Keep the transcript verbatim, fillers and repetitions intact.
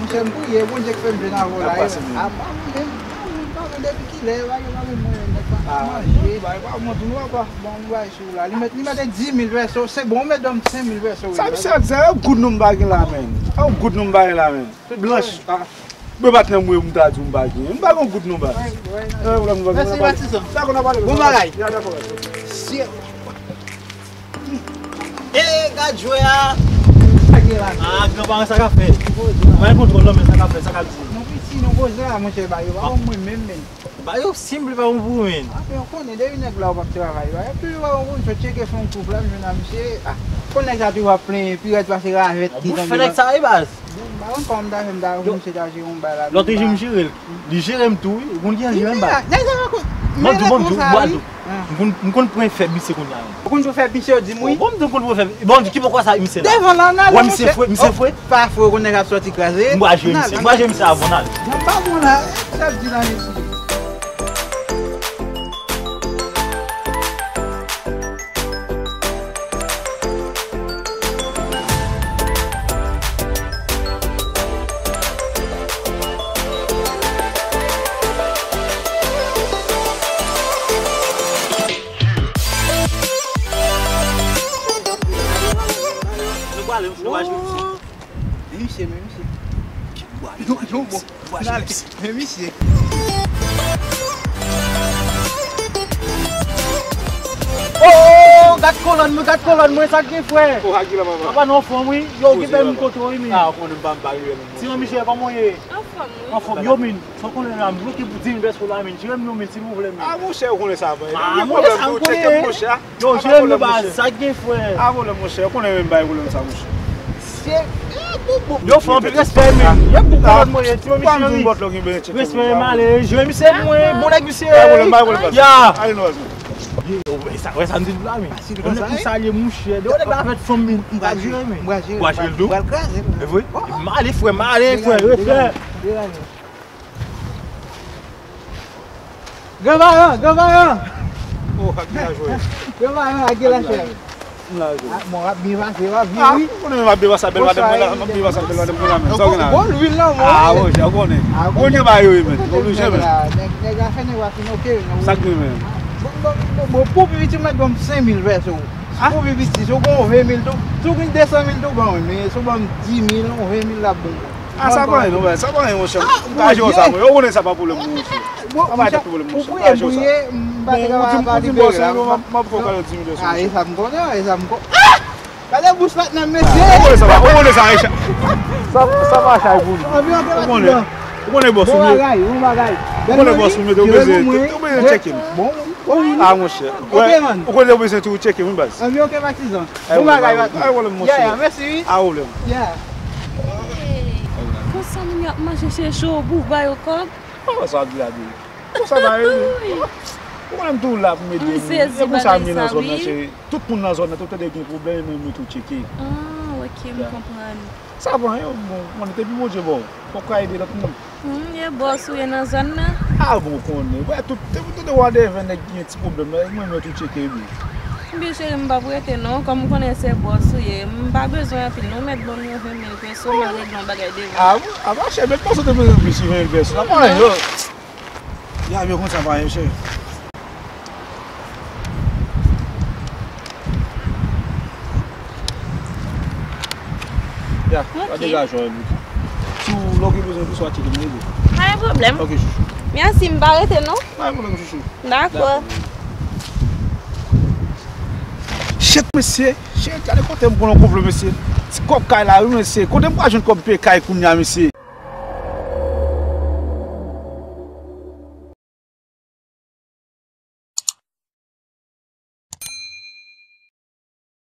Monchè, m priye Bondye k fè m jwenn avè w la. A pa mwen menm, m pa konn depi kilè bagay yo pa vin mwen, nèg pa ka manje. Bagay pa bon tou non, papa. Bon, m bay sou la. Li met, li mete dis mil peso. Se bon, ou met dòm senk mil peso. Sa misye ap di, se yon goud non m pa gen la, menn. Se yon goud non m pa gen la, menn. Tout blanch. Mwen pa t nan mwen, m ta di w m pa gen. M pa gen yon goud non, baz. Mèsi, Patison. Dakò, n a pale. Bon bagay. Ya, dakò, baz. Sye. E, gad jwè a. Sa gen la. A, granparan, sa k ap fèt? Mwen kontwòl non, men sa k ap fèt, sa k ap di? Non, piti, non, koze a, monchè, ba yo pa bon mwen menm, men. Ba yo senp, li pa bon pou ou, men. A, men ou konnen, depi nèg la ou p ap travay, ba yo toujou pa bon pou ou, sot tcheke fon kouf la, m jwenn a misye, a, konn nèg sa toujou ap plenyen, pi rèd pase ravèt ki tanbe. Bouch fè nèg sa, wi, baz. M pa konn kòman m ta fè, m ta wè misye ta jere yon bagay la. Lòt jou m jere l. Li jere m tou, wi. Ou konn ki jan l jere m, baz. Nèg sa pa konn. Bon, di, bon, di, bon, di. M konn, m konn pran fèb misye kounye a, wi. Ou konn jwe fèb misye, yo di m, wi. Bon, m konn pran fèb. Bon, di, ki pokwa sa misye la? Devan la, n ale, monchè. Misye fre, misye fre. Pa fre, ou konn nèg ap sòti kraze. M pral jere misye. M pral jere misye avan, n ale. Nan pa bon la, sa di la, mesye. Nou pral, nou pral. Men misye, men misye. Yo, yo, bon. Men misye. Oh, gad kolòn mwen, gad kolòn mwen, sa k gen, frè? Oh, Aguila, papa. Papa, nou anfòm, wi. Yo, gen bèl moun kote w, wi, men. Ah, ou konnen m pa, m pa rive, non. Ti manmi chè, kòman w ye? Anfòm, wi. Anfòm, yo, men. Sa w konnen la, m bloke pou dis mil peso la, men. Jere m yo, men, silvouplè, men. Ah, monchè, ou konnen sa, men. Ah, monchè, sa m konnen. Yo, jere m yo, baz, sa k gen, frè? Ah, pwoblèm, monchè, ou konnen menm bay pwoblèm sa, monchè. Yo fè anpil respè, men. Yo pou kolòn mwen, yo ti misye, wi. Respè, m ale. Jwe misye, mwen, bon nèg misye. Pa pwoblèm, pa pwoblèm, baz. Ya. Ale nou, baz. Yo, wè sa, wè sa m di la, men. Bon nèg pou salye, monchè. Yo nèg la fèt fanm, men. M pa jere, men. M pa jere l tou. M pral kraze l. E vre? M ale, frè, m ale, frè, respè. Gran Vayan, Gran Vayan! Oh, ak ki la jwe? Gran Vayan, ak ki la jwe? M la jwe. Ah, bon, w ap byen pase, w ap byen, wi. Ah, ou konnen m ap byen pase, bèl madanm mwen la, m ap byen pase, bèl madanm mwen la, men. Sa w gen la? Bon, lwil nan, bon. Ah, bon, jan w konnen. Ou konnen bagay yo ye, men. Oblije, men. Nèg la fè nèg la fin, oke, men. Sa k gen, men? Bon, bon, bon, bon, pou pi piti, m mèt ban m senk mil peso. Pou pi piti, si w gen yon ven mil tou, si w gen de san mil tou, ban mwen, men si w ban m dis mil, yon ven mil la bon. Ah, sa pa anyen non, baz. Sa pa anyen, monchè. M ka jere w sa, mwen. Ou konnen sa pa pwoblèm mwen, monchè. Sa pa tèt pwoblèm, monchè. M ka jere w sa. Ou priye, m pa te ka pa libere la. M ap fè w kado dis mil pesos, monchè. Ah, e sa m konnen, e sa m konnen. Ah! Gade bouch patnè m, mesye. Ou konnen sa pa, ou konnen sa, Aisha. Sa, sa pa chay pou li. Ou konnen, ou konnen bòs ou, men. Bon bagay, bon bagay. Ou konnen bòs ou, men, ou bezwen, ou bezwen tcheke m. Bon, bon. Ah, monchè. Wè, ou konnen ou bezwen tou tcheke m, wi, baz. Anvi oke, patizan. Bon bagay, patizan. Ay, pwoblèm, monchè. Yeah, yeah, mèsi, wi. Ay, pwoblèm. Yeah. Hey, konsa moun yo ap mache chèche w pou w ba yo kòb? Kòman sa w ap di la, baby? Konsa bagay yo ye. Ou konnen m toujou la pou m ede moun. E konsa m ye nan zòn nan, cheri. Tout moun nan zòn nan, tout tande gen pwoblèm, e mwen tou tcheke. Ah, oke, m konprann. Sa pa anyen, bon, konnen depi Bondye ba w, fòk w ka ede lòt moun. Hmm, e bòs ou ye nan zòn nan? Ah, bon, konnen. Wè, tout, depi w tande w a devè nèg ki gen ti pwoblèm la, e mwen mwen tou tcheke, wi. Ebyen, cheri, m p ap rete non, kòm ou konnen se bòs ou ye, m pa bezwen anpil non, ou mèt ban m yon ven mil peso, m al regle yon bagay devan. Ah, bon? Ah, pa chè, mèt panse w te bezwen plis ki ven mil peso. Sa pa anyen, yo. Ya, byen konsa, pa yon chè. Ya, pa degaje w, Luc. Si w, lè w gen bezwen plis, w a tcheke m, wi. Pa gen pwoblèm. Ok, chouchou. Mèsi, m pa rete non. Pa gen pwoblèm, chouchou. Dakò. Shit, mesye. Shit, gade kote m pran nan konplo, mesye. Ti kòb kay la, wi, mesye. Kote m pral jwenn kòb peye kay kounye a, mesye?